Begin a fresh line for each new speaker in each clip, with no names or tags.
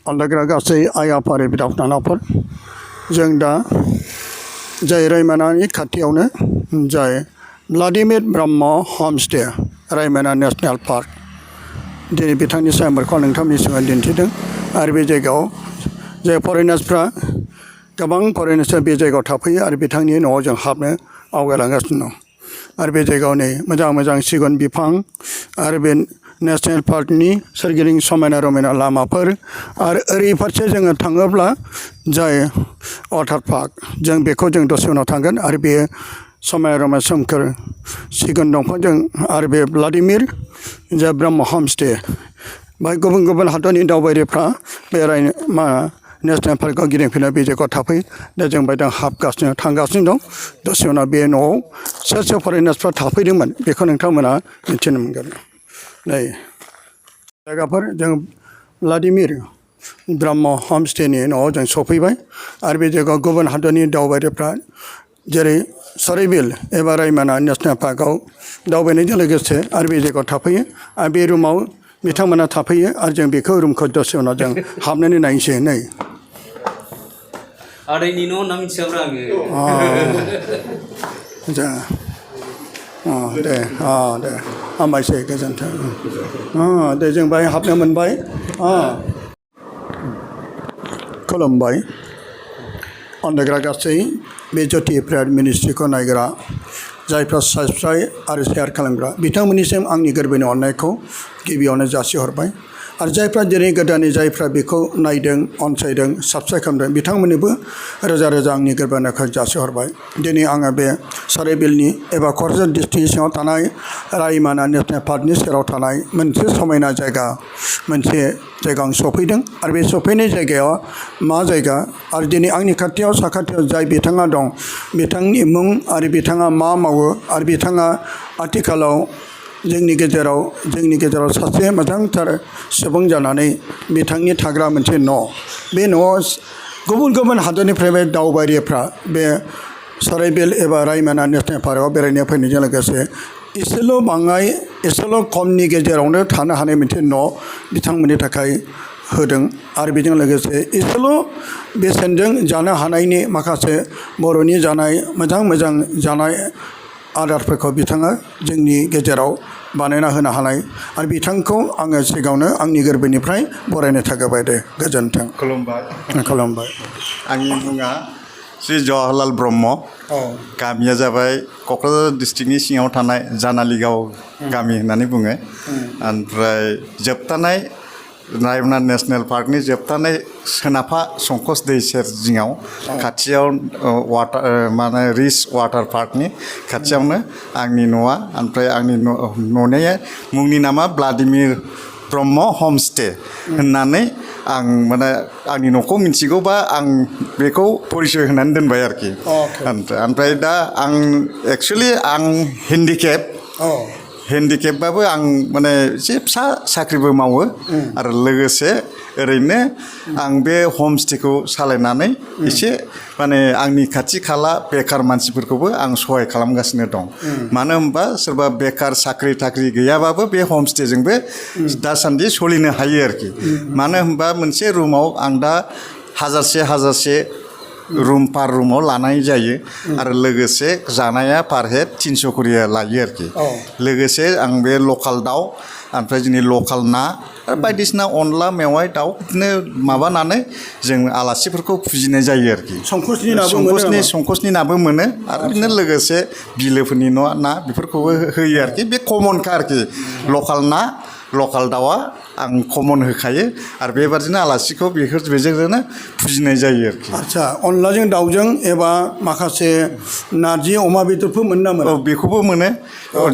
अनलायग्रा गासै आइ आफा आरो बिदा फंबायफोर जों दा जाय रायमनानि खाथियावनो जाय व्लादिमिर ब्रह्म हमस्टे रायमना नेशनेल पार्क दिनै बिथांनि साइनबर्डखौ नोंथांमोननि सिगाङाव दिन्थिदों आरो बे जायगायाव जाय फरेनार्सफ्रा गोबां फरेनार्सआ बे जायगायाव थाफैयो आरो बिथांनि न'आव जों हाबनो आवगायलांगासिनो दं आरो बे जायगायाव नै मोजां मोजां सिगुन बिफां आरो बे नेशनेल पार्कनि सोरगिदिं समायना रमायना लामाफोर आरो ओरै फारसे जोङो थाङोब्ला जाय वाटार पार्क जों बेखौ जों दसे उनाव थांगोन आरो बे समायना रमायना सोमखोर सिगुन दंफांजों आरो बे व्लादिमिर जा ब्रह्म हमस्टे बाहाय गुबुन गुबुन हादरनि दावबायारिफ्रा बेरायनो नेशनेल पार्कआव गिदिंफैना बे जायगायाव थाफैयो दा जों बायदों हाबगासिनो थांगासिनो दं दसे उनाव बे न'आव सोर सोर फरेनार्सफ्रा थाफैदोंमोन बेखौ नोंथांमोना मिथिनो मोनगोन नै जायगाफोर जों व्लादिमिर ब्रह्म हमस्टेनि न'आव जों सफैबाय आरो बे जायगायाव गुबुन हादरनि दावबायारिफ्रा जेरै सराइबिल एबा रायमना नेशनेल पार्कआव दावबायनायजों लोगोसे आरो बे जायगायाव थाफैयो आरो बे रुमाव बिथांमोना थाफैयो आरो जों बेखौ रुमखौ दसे उनाव जों हाबनानै नायनोसै नै
आदैनि न' होनना मिथियाब्रा आङो
दे दे हामबायसै गोजोन्थों दे जों बाहाय हाबनो मोनबाय खुलुमबाय अनलायग्रा गासै बे ज्योति प्रेयार मिनिस्ट्रिखौ नायग्रा जायफ्रा साबस्क्राइब आरो शेयार खालामग्रा बिथांमोननिसिम आंनि गोरबोनि अननायखौ गिबियावनो जासिहरबाय आरो जायफ्रा दिनै गोदानै जायफ्रा बेखौ नायदों अनसायदों साबस्क्राइब खालामदों बिथांमोननोबो रोजा रोजा आंनि गोरबोनिखौ जासिहरबाय दिनै आङो बे सराइबिलनि एबा क'क्राझार डिस्ट्रिक्टनि सिङाव थानाय रायमना नेशनेल पार्कनि सेराव थानाय मोनसे समायना जायगा मोनसे जायगा आं सफैदों आरो बे सफैनाय जायगायाव मा जायगा आरो दिनै आंनि खाथियाव साखाथियाव जाय बिथाङा दं बिथांनि मुं आरो बिथाङा मा मावो आरो बिथाङा आथिखालाव जोंनि गेजेराव सासे मोजांथार सुबुं जानानै बिथांनि थाग्रा मोनसे न' बे न'आव गुबुन गुबुन हादरनिफ्राय दावबायारिफ्रा बे सराइबिल एबा रायमना नेशनेल पार्कआव बेरायनो फैनायजों लोगोसे एसेल' खमनि गेजेरावनो थानो हानाय मोनसे न' बिथांमोननि थाखाय होदों आरो बेजों लोगोसे एसेल' बेसेनजों जानो हानायनि माखासे बर'नि जानाय मोजां जानाय आदारफोरखौ बिथाङा जोंनि गेजेराव बानायना होनो हानाय आरो बिथांखौ आङो सिगाङावनो आंनि गोरबोनिफ्राय बरायनो थाखाय दे गोजोन्थों खुलुमबाय
आंनि मुङा श्री जवाहरलाल ब्रह्म गामिया जाबाय क'क्राझार डिस्ट्रिक्टनि सिङाव थानाय जानालिगाव गामि होननानै बुङो ओमफ्राय जोबथानाय रायमना नेशनेल पार्कनि जोबथानाय सोनाबहा संकस दै सेर जिङाव खाथियाव रिच वाटार पार्कनि खाथियावनो आंनि न'आ ओमफ्राय आंनि न'नि मुंनि नामा व्लादिमिर ब्रह्म हमस्टे होननानै आं आंनि न'खौ मिथिगौबा आं बेखौ परिचय होनानै दोनबाय आरोखि ओमफ्राय दा आं एक्सुवेलि आं हेन्डिकेपबाबो आं एसे फिसा साख्रिबो मावो आरो लोगोसे ओरैनो आं बे हमस्टेखौ सालायनानै एसे आंनि खाथि खाला बेखार मानसिफोरखौबो आं सहाय खालामगासिनो दं मानो होनबा सोरबा बेखार साख्रि थाख्रि गैयाबाबो बे हमस्टेजोंबो दासान्दि सोलिनो हायो आरोखि मानो होनबा मोनसे रुमाव आं दा हाजारसे रुम पार रुमाव लानाय जायो आरो लोगोसे जानाया पार हेड 300 करिया लायो आरोखि लोगोसे आं बे लकेल दाउ ओमफ्राय जोंनि लकेल ना बायदिसिना अनला मेवाइ दाउ बिदिनो माबानानै जों आलासिफोरखौ फुजिनाय जायो आरोखि संकसनि नाबो मोनो आरो बिदिनो लोगोसे बिलोफोरनि ना बेफोरखौबो होयो आरोखि बे कमनखा आरोखि लकेल दाउआ आं कमन होखायो आरो बेबादिनो आलासिखौ बेजोंनो फुजिनाय जायो आरोखि
आच्छा अनलाजों दाउजों एबा माखासे नारजि अमा बेदरफोर मोनो ना मोना
बेखौबो मोनो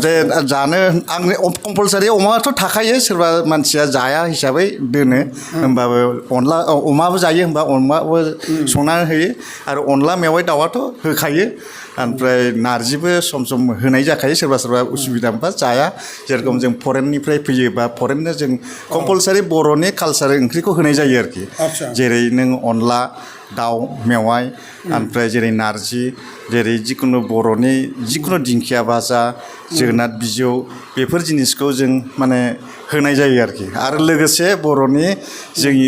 जे जानो आं कम्पालसारि अमाथ' थाखायो सोरबा मानसिया जाया हिसाबै दोनो होमबाबो अमाबो जायो होमबा अमाबो संनानै होयो आरो अनला मेवाइ दाउआथ' होखायो ओमफ्राय नारजिबो सम सम होनाय जाखायो सोरबा उसुबिदा मोनबा जाया जेरखम जों फरेननिफ्राय फैयोबा फरेननो जों कम्पालसारि बर'नि कालसार ओंख्रिखौ होनाय जायो आरोखि जेरै नों अनला दाउ मेवाइ ओमफ्राय जेरै नारजि जेरै जिखुनु बर'नि जिखुनु दिंखिया भाजा जोगोनार बिजौ बेफोर जिनिसखौ जों होनाय जायो आरोखि आरो लोगोसे बर'नि जोंनि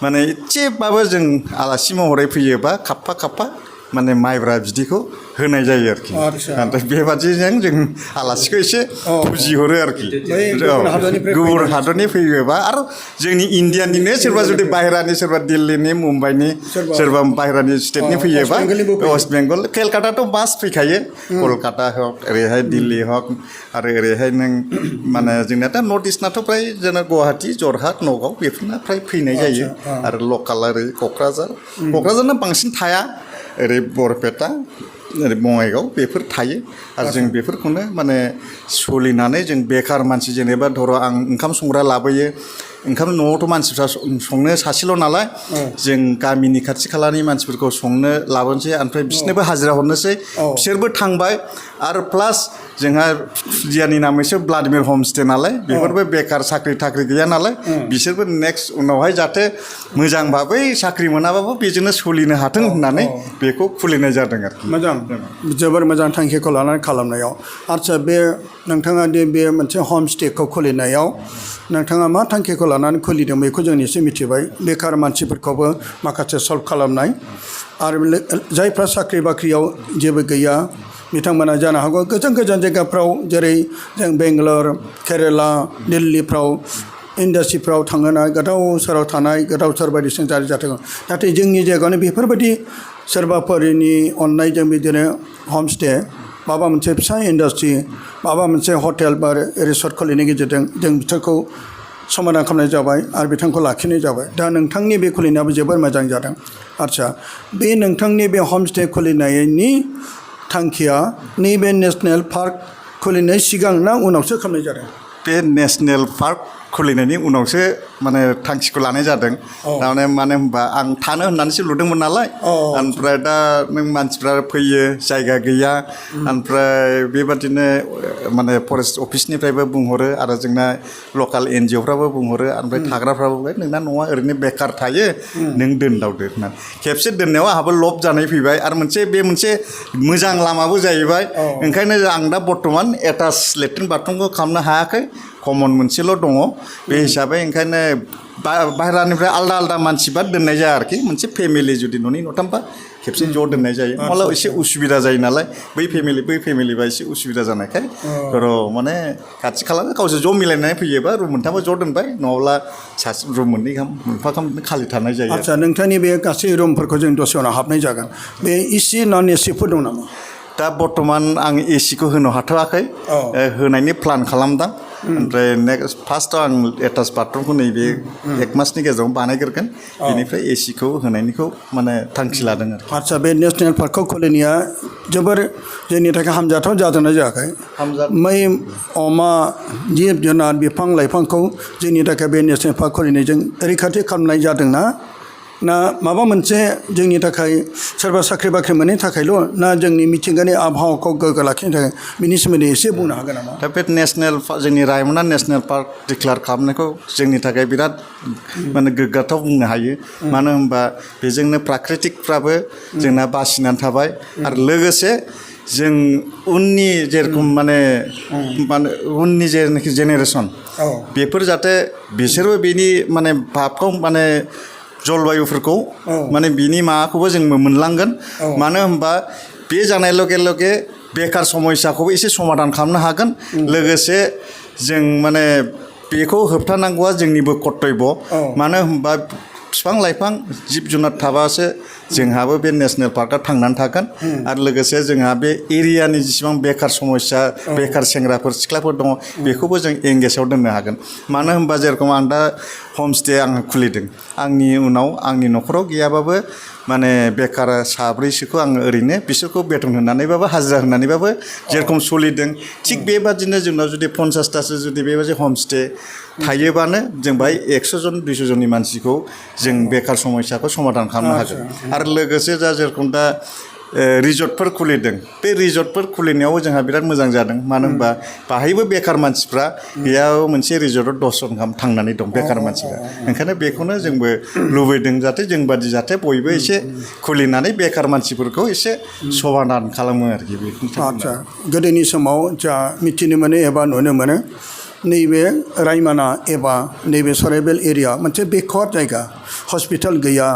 माने एसेबाबो जों आलासि महरै फैयोबा खाफफा माने माइब्रा बिदैखौ होनाय जायो आरोखि ओमफ्राय बेबादिजों जों आलासिखौ एसे फुजिहरो आरोखि गुबुन हादरनि फैयोबा आरो जोंनि इण्डियानिनो सोरबा जुदि बाहेरानि सोरबा दिल्लीनि मुम्बाइनि सोरबा बाहेरानि स्टेटनि फैयोबा वेस्ट बेंगल केलकाताथ' बास फैखायो कलकाता हक ओरैहाय दिल्ली हक आरो ओरैहाय नों माने जोंना दा नर्थ इस्टनाथ' फ्राय जोंना गुवाहाटि जरहाट नगाव बेफोरना फ्राय फैनाय जायो आरो लकाल ओरै क'क्राझारना बांसिन थाया ओरै बरपेटा ओरै बङाइगाव बेफोर थायो आरो जों बेफोरखौनो माने सोलिनानै जों बेखार मानसि जेनेबा धर' आं ओंखाम संग्रा लाबोयो ओंखाम न'आवथ' मानसिफ्रा संनो सासेल' नालाय जों गामिनि खाथि खालानि मानसिफोरखौ संनो लाबोनोसै ओमफ्राय बिसोरनोबो हाजिरा हरनोसै बिसोरबो थांबाय आरो प्लास जोंहा खुदियानि नामैसो ब्लाडिमिर हमस्टे नालाय बेफोरबो बेखार साख्रि थाख्रि गैया नालाय बिसोरबो नेक्स्ट उनावहाय जाहाथे मोजां भाबै साख्रि मोनाबाबो बेजोंनो सोलिनो हाथों होननानै बेखौ खुलिनाय जादों आरोखि
मोजां जोबोर मोजां थांखिखौ लानानै खालामनायाव आदसा बे नोंथाङा दि बे मोनसे हमस्टेखौ खुलिनायाव नोंथाङा मा थांखिखौ लानानै खुलिदों बेखौ जों एसे मिथिबाय बेखार मानसिफोरखौबो माखासे सल्भ खालामनाय आरो जायफ्रा साख्रि बाख्रियाव जेबो गैया बिथांमोना जानो हागौ गोजान गोजान जायगाफ्राव जेरै जों बेंगालर केरेला दिल्लीफ्राव इन्डास्ट्रिफ्राव थांहोनाय गोदाव सोराव थानाय गोदाव सोर बायदिसिना जारि जाथों नाथाय जोंनि जायगायावनो बेफोरबायदि सोरबाफोरनि अननायजों बिदिनो हमस्टे माबा मोनसे फिसा इन्डास्ट्रि माबा मोनसे हटेल बा रिसर्ट खुलिनायनि गेजेरजों जों बिथांखौ समाधान खालामनाय जाबाय आरो बिथांखौ लाखिनाय जाबाय दा नोंथांनि बे खुलिनायाबो जोबोर मोजां जादों आदसा बे नोंथांनि बे हमस्टे खुलिनायनि थांखिया नैबे नेसनेल पार्क खुलिनाय सिगां ना उनावसो खालामनाय जादों
बे नेसनेल पार्क खुलिनायनि उनावसो माने थांखिखौ लानाय जादों थारमाने मानो होनबा आं थानो होननानैसो लुदोंमोन नालाय ओमफ्राय दा नों मानसिफ्रा फैयो जायगा गैया ओमफ्राय बेबादिनो माने फरेस्ट अफिसनिफ्रायबो बुंहरो आरो जोंना लकाल एनजिअफ्राबो बुंहरो ओमफ्राय थाग्राफ्राबो नोंना न'आ ओरैनो बेकार थायो नों दोनदावदो होननानै खेबसे दोननायाव आंहाबो लब जानाय फैबाय आरो बे मोनसे मोजां लामाबो जाहैबाय ओंखायनो आं दा बर्थमान एटाच लेट्रिन बाथरुमखौ खालामनो हायाखै कमन मोनसेल' दङ बे हिसाबै ओंखायनो बाहेरानिफ्राय आलदा आलदा मानसिबा दोननाय जाया आरोखि मोनसे फेमिलि जुदि न'नि न'थामबा खेबसे ज' दोननाय जायो मालाबा एसे उसुबिदा जायो नालाय बै फेमिलिबा एसे उसुबिदा जानायखाय र' माने खाथि खाला गावसोर ज' मिलायनानै फैयोबा रुम मोनथामबा ज' दोनबाय नङाब्ला सासे रुम मोननै गाहाम मोनफा गाहाम खालि थानाय जायो
आदसा नोंथांनि बे गासै रुमफोरखौ जों दसे उनाव हाबनाय जागोन बे एसि नन एसिफोर दं नामा
दा बर्थमान आं एसिखौ होनो हाथ'वाखै होनायनि प्लान खालामदों ओमफ्राय नेक्स्ट फार्स्टआव आं एटाच बाथरुमखौ नैबे एक मासनि गेजेराव बानायग्रोगोन बेनिफ्राय एसिखौ होनायनिखौ माने थांखि लादों आरो
आदसा बे नेसनेल पार्कखौ खुलिनाया जोबोर जोंनि थाखाय हामजाथाव जादोंना जायाखै मै अमा जिब जुनार बिफां लाइफांखौ जोंनि थाखाय बे नेसनेल पार्क खुलिनायजों रैखाथि खालामनाय जादोंना ना माबा मोनसे जोंनि थाखाय सोरबा साख्रि बाख्रि मोनैनि थाखायल' ना जोंनि मिथिंगानि आबहावाखौ गोग्गो लाखिनो थाखाय बिनि सोमोन्दै एसे बुंनो हागोन नामा
दा बे नेसनेल जोंनि रायमना नेसनेल पार्क डिक्लेयार खालामनायखौ जोंनि थाखाय बिराद माने गोग्गाथाव बुंनो हायो मानो होनबा बेजोंनो प्राकृतिकफ्राबो जोंना बासिनानै थाबाय आरो लोगोसे जों उननि जेरखम माने उननि जेनाखि जेनेरेसन बेफोर जाहाथे बिसोरबो बेनि माने भाबखौ माने जलबायुफोरखौ माने बिनि माबाखौबो जों मोनलांगोन मानो होनबा बे जानाय लगे लगे बेकार समस्याखौबो एसे समाधान खालामनो हागोन लोगोसे जों माने बेखौ होबथानांगौआ जोंनिबो कर्तब्य मानो होनबा बिफां लाइफां जिब जुनार थाबासो जोंहाबो बे नेसनेल पार्कआ थांनानै थागोन आरो लोगोसे जोंहा बे एरियानि जेसेबां बेकार समस्या बेकार सेंग्राफोर सिख्लाफोर दङ बेखौबो जों एंगेजआव दोननो हागोन मानो होनबा जेरखम आं दा हमस्टे आङो खुलिदों आंनि उनाव आंनि न'खराव गैयाबाबो माने बेकार साब्रैसोखौ आङो ओरैनो बिसोरखौ बेथन होनानैबाबो हाजिरा होनानैबाबो जेरखम सोलिदों थिग बेबादिनो जोंनाव जुदि 50तासो जुदि बेबादि हमस्टे थायोबानो जों बाहाय 100 जन 200 जननि मानसिखौ जों बेकार समस्याखौ समाधान खालामनो हागोन आरो लोगोसे जा जेरखम दा रिजर्टफोर खुलिदों बे रिजर्टफोर खुलिनायावबो जोंहा बिराद मोजां जादों मानो होनबा बाहायबो बेकार मानसिफ्रा बेयाव मोनसे रिजर्टआव 10 जन गाहाम थांनानै दं बेकार मानसिफ्रा ओंखायनो बेखौनो जोंबो लुबैदों जाहाथे जोंबादि जाहाथे बयबो एसे खुलिनानै बेकार मानसिफोरखौ एसे समाधान खालामो आरोखि बेखौ
आदसा गोदोनि समाव जा मिथिनो मोनो एबा नुनो मोनो नैबे रायमाना एबा नैबे सराइबेल एरिया मोनसे बेकवार्ड जायगा हस्पिटाल गैया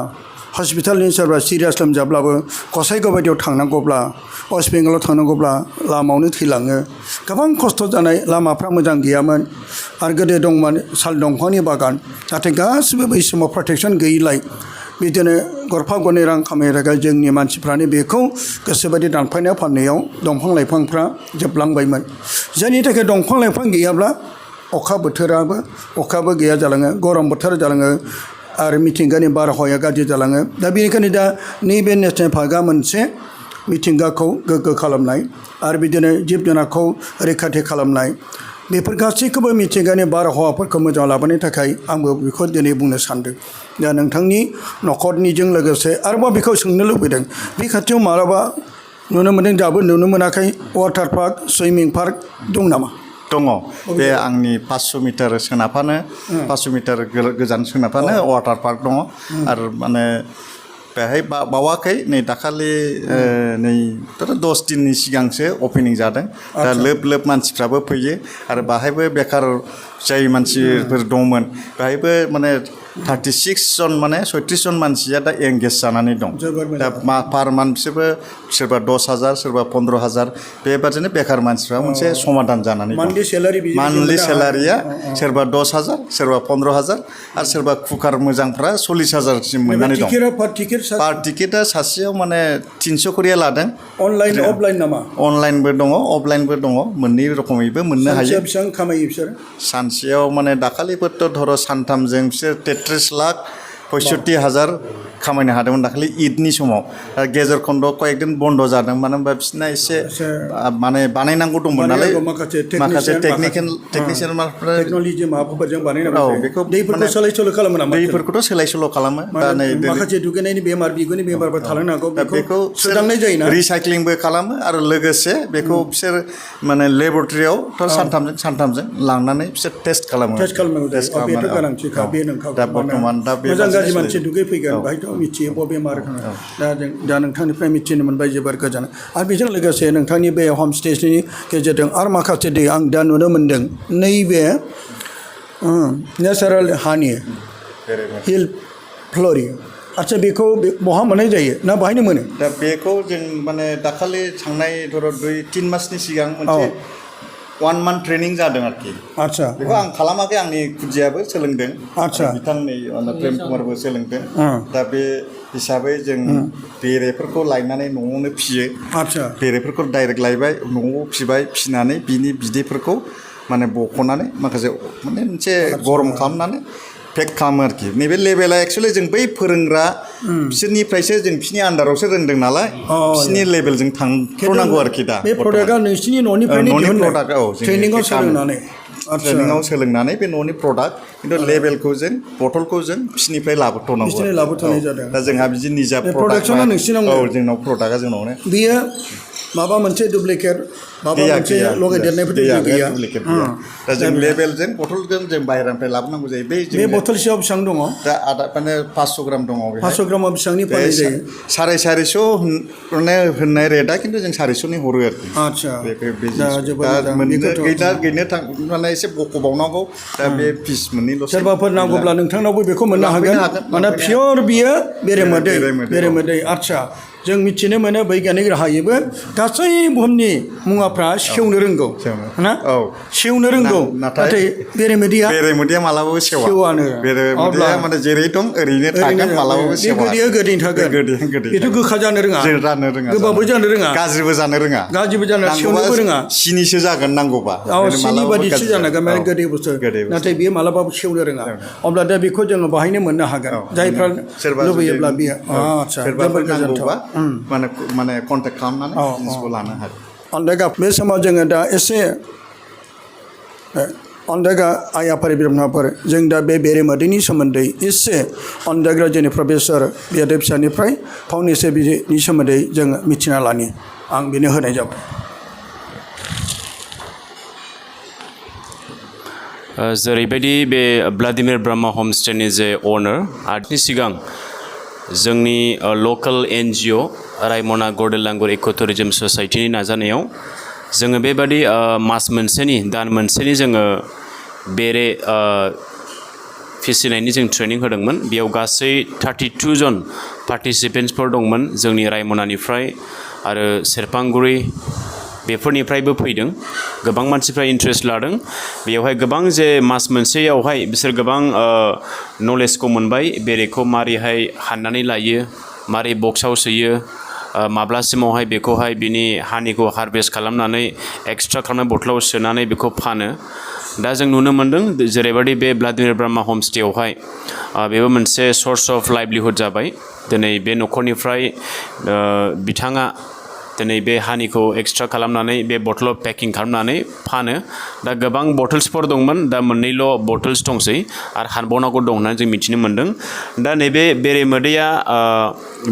हस्पिटालनि सोरबा सिरियास लोमजाब्लाबो गसाइगाव बायदियाव थांनांगौब्ला वेस्ट बेंगलाव थांनांगौब्ला लामायावनो थैलाङो गोबां खस्थ' जानाय लामाफ्रा मोजां गैयामोन आरो गोदो दंमोन साल दंफांनि बागान नाथाय गासिबो बै समाव प्रटेकसन गैयिलाय बिदिनो गरफा गरनै रां खामायनो थाखाय जोंनि मानसिफ्रानो बेखौ गोसोबायदि दानफायनायाव फाननायाव दंफां लाइफांफ्रा जोबलांबायमोन जायनि थाखाय दंफां लाइफां गैयाब्ला अखाबो गैया जालाङो गरम बोथोर जालाङो आरो मिथिंगानि बारहावाया गाज्रि जालाङो दा बेनिखायनो दा नैबे नेशनेल पार्कआ मोनसे मिथिंगाखौ गोग्गो खालामनाय आरो बिदिनो जिब जुनारखौ रैखाथि खालामनाय बेफोर गासैखौबो मिथिंगानि बारहावाफोरखौ मोजां लाबोनो थाखाय आंबो बेखौ दिनै बुंनो सानदों दा नोंथांनि न'खरनिजों लोगोसे आरोबाव बेखौ सोंनो लुबैदों बे खाथियाव मालाबा नुनो मोन्दों दाबो नुनो मोनाखै वाटार पार्क सुइमिं पार्क दं नामा
दङ बे आंनि 500 मिटार सोनाबहानो 500 मिटार गोजान सोनाबहानो वाटार पार्क दङ आरो माने बेहाय बावाखै नै दाखालि नै 10 दिननि सिगांसो अपेनिं जादों दा लोब मानसिफ्राबो फैयो आरो बाहायबो बेकार जाय मानसिफोर दंमोन बाहायबो माने 36 जन माने 36 जन मानसिया दा एंगेज जानानै दं दा पार मान्थ बिसोरबो सोरबा 10,000 सोरबा 15,000 बेबादिनो बेकार मानसिफ्रा मोनसे समाधान जानानै दं मान्थलि सेलारिया सोरबा 10,000 सोरबा 15,000 आरो सोरबा कुकार मोजांफ्रा 40,000 सिम मोननानै दं पार टिकेटआ सासेयाव माने 300 करिया लादों
अनलाइन अफलाइन नामा
अनलाइनबो दङ अफलाइनबो दङ मोननै रोखोमैबो मोननो हायो
बेसेबां खामायो बिसोर
सानसेयाव माने दाखालिफोरथ' धर सानथामजों बिसोर 33,65,000 खामायनो हादोंमोन दाखालि ईदनि समाव गेजेर खन्द'आव कয়েকদিন बन्द जादों मानो होनबा बिसोरना एसे माने बानायनांगौ दंमोन नालाय माखासे टेकनिशियान
टेक्न'लजि माबाफोरजों बानायनांगौ
बेखौ
दैफोरखौ सोलाय सोल' खालामो नामा
दैफोरखौथ' सोलाय सोल' खालामो दा नै
माखासे दुगैनायनि बेमार बिगुरनि बेमारफोर थालांनो हागौ बेखौ सोदांनाय जायोना
रिसाइक्लिंबो खालामो आरो लोगोसे बेखौ बिसोर माने लेबरेटरियावथ' सानथामजों लांनानै बिसोर टेस्ट खालामो
बेथ' गोनांथिखा बे नोंखागौ
दा बर्थमान दा
मोजां गाज्रि मानसि दुगैफैगोन बाहायथ' मिथियो बबे बेमार दा नोंथांनिफ्राय मिथिनो मोनबाय जोबोर गोजोन आरो बेजों लोगोसे नोंथांनि बे हमस्टेनि गेजेरजों आरो माखासे दै आं दा नुनो मोन्दों नैबे नेचारेल हानि हिल फ्ल'रि आच्छा बेखौ बहा मोननाय जायो ना बाहायनो मोनो
दा बेखौ जों माने दाखालि थांनाय धर 2-3 मासनि सिगां मोनसे 1 month ट्रेनिं जादों आरोखि
आच्छा
बेखौ आं खालामाखै आंनि खुदियाबो सोलोंदों
आच्छा
बिथांनि प्रेम कुमारबो सोलोंदों दा बे हिसाबै जों बेरेफोरखौ लायनानै न'आवनो फियो
आच्छा
बेरेफोरखौ डाइरेक्ट लायबाय न'आव फिनानै बिनि बिदैफोरखौ माने बख'नानै माखासे माने मोनसे गरम खालामनानै पेक खालामो आरोखि नैबे लेभेला एक्सुवेलि जों बै फोरोंग्रा बिसोरनिफ्रायसो जों बिसोरनि आन्दारावसो रोंदों नालाय बिसोरनि लेभेलजों थांथ'नांगौ आरोखि दा
बे प्रडाक्टआ नोंसिनि न'निफ्रायनो दिहुननाय ट्रेनिंआव सोलोंनानै
ट्रेनिंआव सोलोंनानै बे न'नि प्रडाक्ट खिन्थु लेभेलखौ जों बथलखौ जों बिसोरनिफ्राय लाबोथ'नाय
जादों
दा जोंहा बिदि निजा
प्रडाक्शना नोंसिनाव
जोंनाव प्रडाक्टआ जोंनावनो
बेयो माबा मोनसे डुप्लिकेट माबा मोनसे लगायदेरनायफोर गैया
दा जों लेभेलजों बथलजों जों बाहेरानिफ्राय लाबोनांगौ जायो बे
बथलसेयाव बेसेबां दङ
दा माने 500 ग्राम दङ
500 ग्रामाव बेसेबांनि फाननाय जायो
450 माने होननाय रेटआ खिन्थु जों 400 नि हरो आरोखि
आच्छा
माने एसे बख'बावनांगौ दा बे पिस मोननैल'
सोरबाफोर नांगौब्ला नोंथांनावबो बेखौ मोननो हागोन माने पियर बियो बेरेमोदै आच्छा जों मिथिनो मोनो बैज्ञानिक राहायैबो गासै बुहुमनि मुवाफ्रा सेवनो रोंगौ ना सेवनो रोंगौ नाथाय बेरेमोदैया
मालाबाबो सेवानो बेरेमोदैया माने जेरै दं ओरैनो थागोन मालाबाबो सेवा
गोदैनो थागोन बेथ' गोखा जानो रोङा गोबाबो जानो रोङा
गाज्रिबो जानो रोङा
सेवनोबो रोङा
सिनिसो जागोन नांगौबा
सिनि बादिसो जानांगोन माने गोदै बुस्थु नाथाय बेयो मालाबाबो सेवनो रोङा अब्ला दा बेखौ जोङो बाहायनो मोननो हागोन जायफ्रा लुबैयोब्ला बेयो आच्छा जोबोर गोजोनथाव
माने कन्टेक्ट खालामनानै जिनिसखौ लानो हागोन
अन्दायगा बे समाव जोङो दा एसे अन्दायगा आइ आफारि बिरमफोर जों दा बे बेरेमोदैनि सोमोन्दै एसे अन्दायग्रा जोंनि प्रफेसर बियादै फिसानिफ्राय फंनैसो बिनि सोमोन्दै जोङो मिथिना लानि आं बेनो होनाय जाबाय
जेरैबायदि बे व्लादिमिर ब्रह्मा हमस्टेनि जे अनार आर्टनि सिगां जोंनि लकेल NGO रायमना गडलांगुर इक' टुरिजम ससाइटिनि नाजानायाव जोङो बेबादि दान मोनसेनि जोङो बेरे फिसिनायनि जों ट्रेनिं होदोंमोन बेयाव गासै 32 जन पार्टिसिपेन्ट्सफोर दंमोन जोंनि रायमनानिफ्राय आरो सेरफांगुरि बेफोरनिफ्रायबो फैदों गोबां मानसिफ्रा इन्ट्रेस्ट लादों बेयावहाय गोबां जे मास मोनसेयावहाय बिसोर गोबां नलेजखौ मोनबाय बेरेखौ मारैहाय हाननानै लायो मारै बक्सआव सोयो माब्लासिमावहाय बेखौहाय बिनि हानिखौ हारभेस्ट खालामनानै एक्सट्रा खालामनानै बथलाव सोनानै बेखौ फानो दा जों नुनो मोनदों जेरैबायदि बे ब्लादिमिर ब्रह्मा हमस्टेयावहाय बेबो मोनसे सर्स अफ लाइभलिहुड जाबाय दिनै बे न'खरनिफ्राय बिथाङा दिनै बे हानिखौ एक्सट्रा खालामनानै बे बथलाव पेकिं खालामनानै फानो दा गोबां बथल्सफोर दंमोन दा मोननैल' बथल्स दंसै आरो हानबावनांगौ दं होननानै जों मिथिनो मोन्दों दा नैबे बेरे मोदैया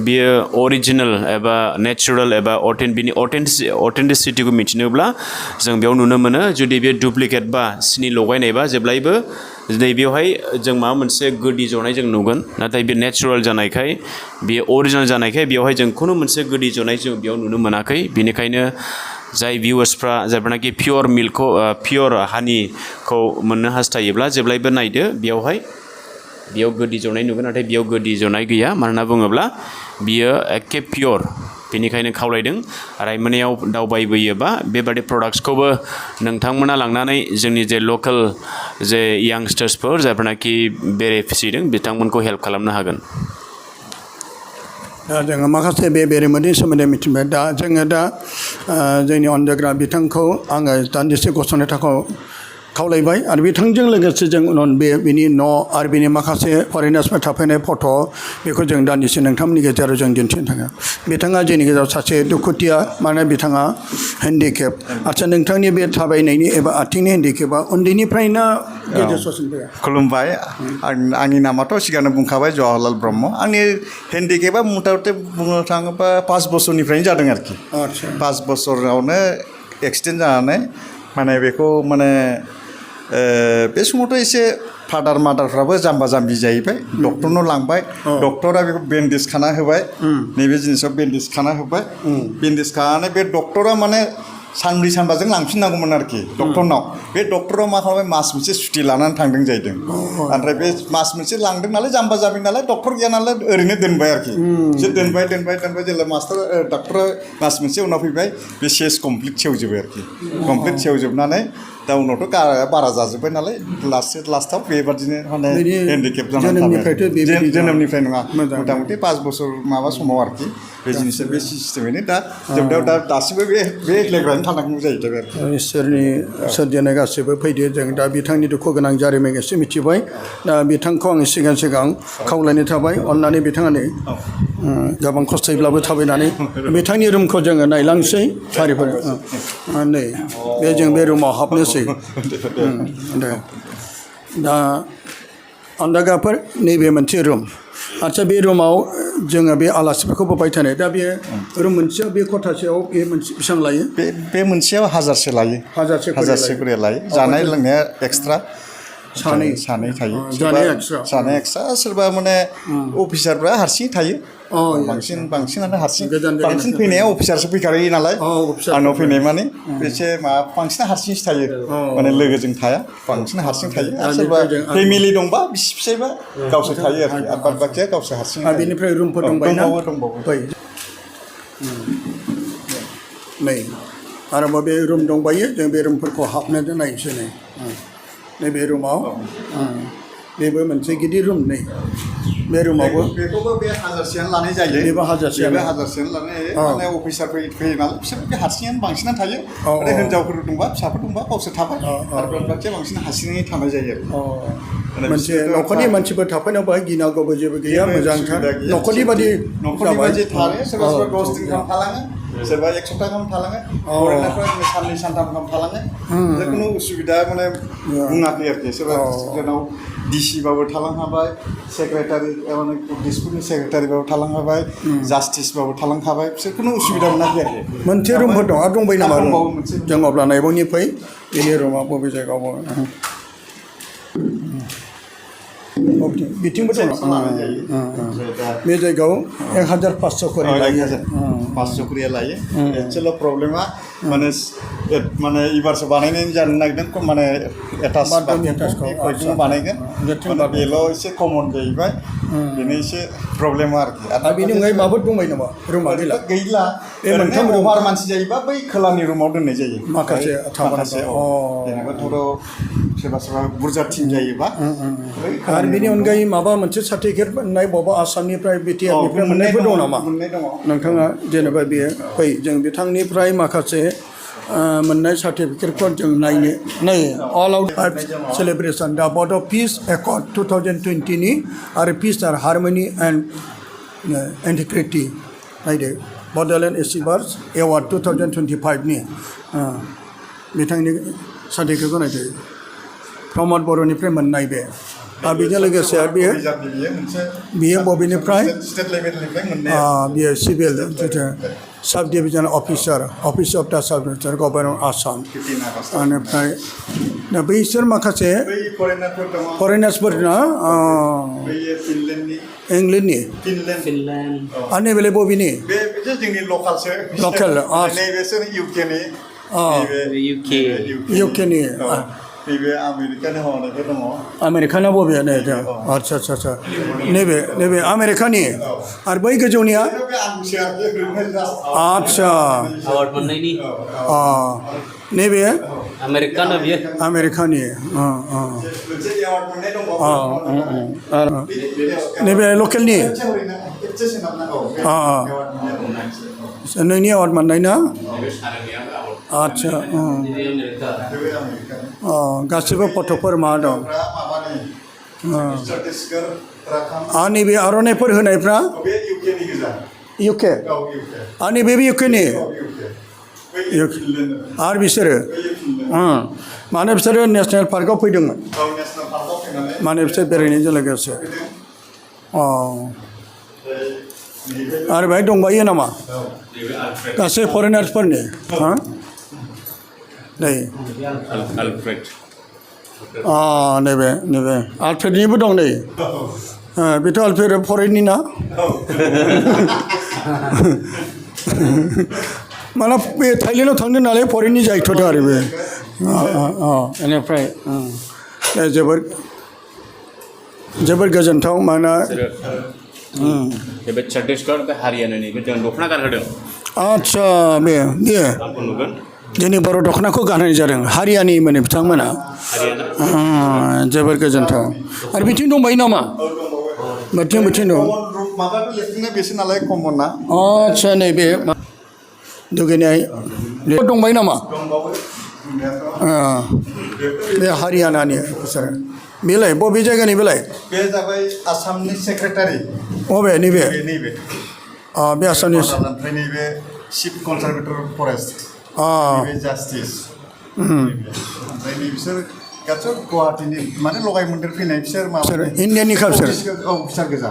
बियो अरिजिनेल एबा नेचारेल एबा बिनि अथेन्टिसिटिखौ मिथिनोब्ला जों बेयाव नुनो मोनो जुदि बे डुप्लिकेट बा सिनि लगायनायबा जेब्लायबो नैबेवहाय जों माबा मोनसे गोदि जनाय जों नुगोन नाथाय बे नेचारेल जानायखाय बेयो अरिजिनेल जानायखाय बेवहाय जों खुनु मोनसे गोदि जनाय जों बेयाव नुनो मोनाखै बेनिखायनो जाय भिउवार्सफ्रा जायफोरनाखि पियर मिल्कखौ पियर हानिखौ मोननो हास्थायोब्ला जेब्लायबो नायदो बेयाव गोदि जनाय नुगोन नाथाय बेयाव गोदि जनाय गैया मानो होनना बुङोब्ला बियो एखे पियर बेनिखायनो खावलायदों रायमनायाव दावबायबोयोबा बेबादि प्रडाक्ट्सखौबो नोंथांमोना लांनानै जोंनि जे लकेल जे यांगस्टार्सफोर जायफोरनाखि बेरे फिसिदों बिथांमोनखौ हेल्प खालामनो हागोन
दा जोङो माखासे बे बेरे मोदैनि सोमोन्दै मिथिबाय दा जोङो दा जोंनि अनजाग्रा बिथांखौ आङो दान्दिसे गसंनो थाखाय खावलायबाय आरो बिथांजों लोगोसे जों उनाव बिनि न' आरो बिनि माखासे फरेनार्सफोर थाफैनाय फट' बेखौ जों दान्दिसे नोंथांमोननि गेजेराव जों दिन्थिनो थाङो बिथाङा जोंनि गेजेराव सासे दुखुथिया माने बिथाङा हेन्डिकेप आच्चा नोंथांनि बे थाबायनायनि एबा आथिंनि हेन्डिकेपा उन्दैनिफ्रायनो गेजेर ससेनि फैया
खुलुमबाय आंनि नामाथ' सिगांनो बुंखाबाय जवाहरलाल ब्रह्म आंनि हेन्डिकेपा मथा मथि बुंनो थाङोबा 5 बोसोरनिफ्रायनो जादों आरोखि 5 बोसोरावनो एक्सिडेन्ट जानानै माने बेखौ माने बे समावथ' एसे फादार मादारफ्राबो जाम्बा जाम्बि जाहैबाय डक्टरनाव लांबाय डक्टरा बेखौ बेन्डेज खाना होबाय नैबे जिनिसाव बेन्डेज खाना होबाय बेन्डेज खानानै बे डक्टरा माने सानब्रै सानबाजों लांफिननांगौमोन आरोखि डक्टरनाव बे डक्टरा मा खालामबाय मास मोनसे सुटि लानानै थांदों जाहैदों ओमफ्राय बे मास मोनसे लांदों नालाय जाम्बा जाम्बि नालाय डक्टर गैया नालाय ओरैनो दोनबाय आरोखि बिसोर दोनबाय जेब्ला मास्टार डक्टरा मास मोनसे उनाव फैबाय बे सेस कमप्लिट सेवजोब्बाय आरोखि कमप्लिट सेवजोबनानै दा उनावथ' गाराया बारा जाजोब्बाय नालाय लास्टाव बेबादिनो माने हेन्डिकेप जानानै थाबाय जोनोमनिफ्राय नङा मथा मथि 5 बोसोर माबा समाव आरोखि बे जिनिसा बे सिस्टेमैनो दा जोबनायाव दासिमबो बे एख्लेग्रानो थानांगौ जाहैबाय आरोखि
इसोरनि सोरजिनाय गासैबो फैदो जों दा बिथांनि दुखु गोनां जारिमिन एसे मिथिबाय दा बिथांखौ आं सिगां खावलायनाय थाबाय अननानै बिथाङानो गोबां खस्थ'यैब्लाबो थाबायनानै बिथांनि रुमखौ जोङो नायलांसै फारिफोर नै बे जों बे रुमाव हाबनोसै दा अन्दागाफोर नैबे मोनसे रुम आच्चा बे रुमाव जोङो बे आलासिफोरखौ बोबाय थानाय दा बे रुम मोनसेयाव बे खथासेयाव बे मोनसे बेसेबां लायो
बे मोनसेयाव 1000 लायो 1000 करि लायो जानाय लोंनाया एक्सट्रा सानै थायो जानाय एक्सट्रा सोरबा माने अफिसारफ्रा हारसिं थायो बांसिनानो बांसिन फैनाया अफिसारसो फैखायो नालाय आंनाव फैनाय माने एसे बांसिन हारसिंसो थायो माने लोगोजों थाया बांसिन हारसिं थायो आरो सोरबा फेमिलि दंबा बिसि फिसायबा गावसोर थायो आरोखि आरो बाद बाखिया गावसोर हारसिं
बेनिफ्राय रुमफोर दंबावो नै आरोबाव बे रुम दंबायो जों बे रुमफोरखौ हाबनो नायनोसै नैबे रुमाव बेबो मोनसे गिदिर रुम नै बे रुमावबो
बेखौबो बे 1000 लानाय जायो
बेबो 1000
लानाय माने अफिसार फैयो नालाय बिसोर बे हारसिङानो बांसिनानो थायो ओमफ्राय हिनजावफोर दंबा फिसाफोर दंबा गावसोर थाबाय आरो बाखिया बांसिन हारसिङै थानाय जायो आरो
मोनसे न'खरनि मानसिफोर थाफैनायाव बाहाय गिनांगौबो जेबो गैया मोजांथार न'खरनि बादि
थायो सोरबा 10 दिन गाहाम थालाङो सोरबा 1 सप्ताह गाहाम थालाङो फरायनायफ्रा साननै सानथाम गाहाम थालाङो जिखुनु उसुबिदा माने बुङाखै आरोखि सोरबा जोंनाव डिसिबाबो थालां हाबाय सेक्रेटारि माने डिस्ट्रिक्टनि सेक्रेटारिबाबो थालां हाबाय जास्टिसबाबो थालां हाबाय बिसोर खुनु उसुबिदा मोनाखै आरोखि
मोनसे रुमफोर दं आरो दंबाय नामा जों अब्ला नायबावनि फै बेनि रुमा बबे जायगायाव बिथिंबो दं बे जायगायाव 1500 करि लायो
500 करि लायो एक्चुअली प्रब्लेमा माने माने इबारसो बानायनाय जानो नागिरदों माने एटाच बाथरुमखौ बानायगोन माने बेल' एसे कमन जाहैबाय बेनो एसे प्रब्लेम आरोखि
आरो बेनि अनगायै माबाफोर दंबाय नामा रुमा गैला
गैला
बे मोनथाम
अभार मानसि जायोबा बै खोलानि रुमाव दोननाय जायो
माखासे
जेनेबा थ'र' सोरबा सोरबा बुरजा टिम जायोबा
आरो बेनि अनगायै माबा मोनसे सार्टिफिकेट मोननाय बबेबा आसामनिफ्राय बिटिआरनिफ्राय मोननायफोर दं नामा
मोननाय दङ
नोंथाङा जेनेबा बेयो फै जों बिथांनिफ्राय माखासे मोननाय सार्टिफिकेटफोर जों नायो अल आउट सेलिब्रेसन दा बड' पिस एकर्ड 2020 नि आरो पिस आरो हारमनि एन्ड इन्टिग्रिटि नायदो बड'लेण्ड एचिभार्स एवार्ड 2025 नि बिथांनि सार्टिफिकेटखौ नायदो प्रमद बर'निफ्राय मोननाय बे आरो बेजों लोगोसे बियो बबेनिफ्राय बियो सिभिल साब division officer office of the साब डिभिजन गभर्नमेन्ट आसाम बेनिफ्राय दा बैसोर माखासे फरेनार्सफोर ना इंलेण्डनि आरो नैबेलाय बबेनि लकेल इउकेनि
नैबे
आमेरिकाना बबेया नै आदसा आदसा आदसा नैबे आमेरिकानि आरो बै गोजौनिया आदसा नैबे आमेरिकानि नैबे लकेलनि नोंनि एवार्ड मोननाय ना आदसा गासिबो फट'फोर मा दं आरो नैबे आर'नाइफोर होनायफ्रा इउके आरो नैबे इउकेनि आरो बिसोरो माने बिसोरो नेसनेल पार्कआव फैदोंमोन माने बिसोर बेरायनायजों लोगोसे आरो बेहाय दंबायो नामा गासै फरेनार्सफोरनि नै नैबे आलफ्रेडनिबो दं नै बेथ' आलफ्रेड फरेननि ना माला बे थाइलेण्डआव थांदों नालाय फरेननि जाहैथ'दों आरो बे बेनिफ्राय जोबोर गोजोनथाव मानोना
बे छत्तीसगढ़ बे हारियानानिबो जों दख'ना गानहोदों
आदसा बे जोंनि बर' दख'नाखौ गानहोनाय जादों हारियानिमोन बिथांमोना जोबोर गोजोनथाव आरो बिथिं दंबायो नामा बिथिं दं आदसा नैबे दुगैनाय दंबायो नामा बे हारियानानि बेलाय बबे जायगानि बेलाय
बे जाबाय आसामनि सेक्रेटारि
बबे नैबे बे आसामनि
ओमफ्राय नैबे चिफ कनजारभेटर फरेस्ट नैबे जास्टिस ओमफ्राय बिसोर गासै गुवाहाटीनि माने लगाय मोन्देर फैनाय बिसोर
इण्डियानि बिसोर
अफिसार गोजा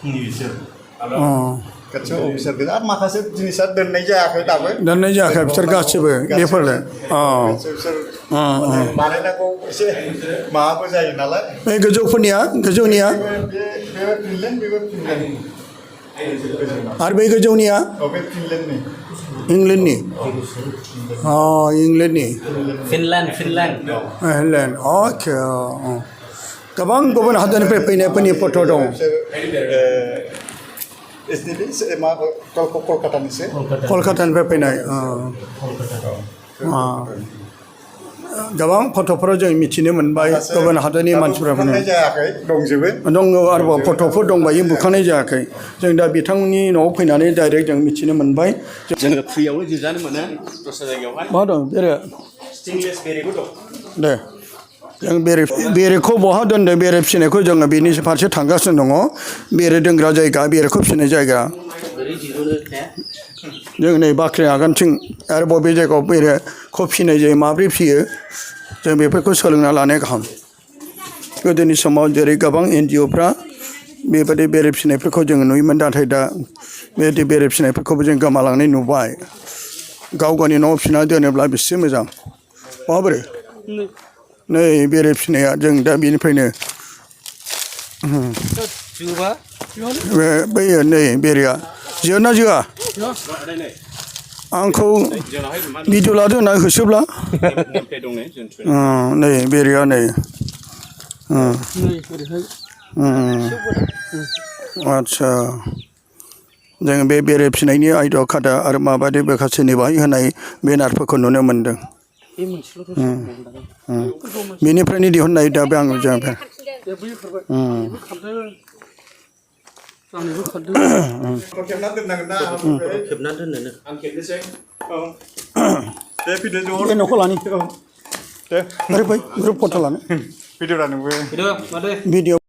बिसोर गासै अफिसार गोजा आरो माखासे जिनिसा दोननाय जायाखै
बिसोर गासिबो बेफोरलाय
बानायनांगौ एसे माबाबो जायो नालाय
बे गोजौनिया आरो बै गोजौनिया इंलेण्डनि फिनलेण्ड अके गोबां गुबुन हादरनिफ्राय फैनायफोरनि फट' दं कलकातानिफ्राय फैनाय गोबां फट'फोराव जों मिथिनो मोनबाय गुबुन हादरनि मानसिफ्रा दङ आरोबाव फट'फोर दंबायो बुखांनाय जायाखै जों दा बिथांनि न'आव फैनानै डाइरेक्ट जों मिथिनो मोनबाय
जोङो फ्रियावनो जिरायनो मोनो दस्रा जायगायावहाय
मा दं
स्टिंलेस बेरेबो दं
दे जों बेरेखौ बहा दोनदों बेरे फिसिनायखौ जोङो बेनि फारसे थांगासिनो दङ बेरे दोनग्रा जायगा बेरेखौ फिसिनाय जायगा जों नै बाख्रि आगानथिं आरो बबे जायगायाव बेरेखौ फिसिनाय जायो माब्रै फिसियो जों बेफोरखौ सोलोंना लानाया गाहाम गोदोनि समाव जेरै गोबां NGOफ्रा बेबायदि बेरे फिसिनायफोरखौ जोङो नुयोमोन नाथाय दा बेबायदि बेरे फिसिनायफोरखौबो जों गोमालांनाय नुबाय गाव गावनि न'आव फिसिना दोनोब्ला बेसे मोजां माबोरै नै बेरे फिसिनाया जों दा बेनिफ्रायनो बैयो नै बेरेया जोना जोआ आंखौ भिडिअ लादो होनना होसोब्ला नै बेरेया नै आदसा जों बे बेरे फिसिनायनि आदब खायदा आरो माबायदि माखासे बाहाय होनाय बेनारफोरखौ नुनो मोनदों बेनिफ्रायनो दिहुननाय दा बे आं जों बे न'खौ लानि दे ओरै फै ग्रुप फट' लानो भिडिअ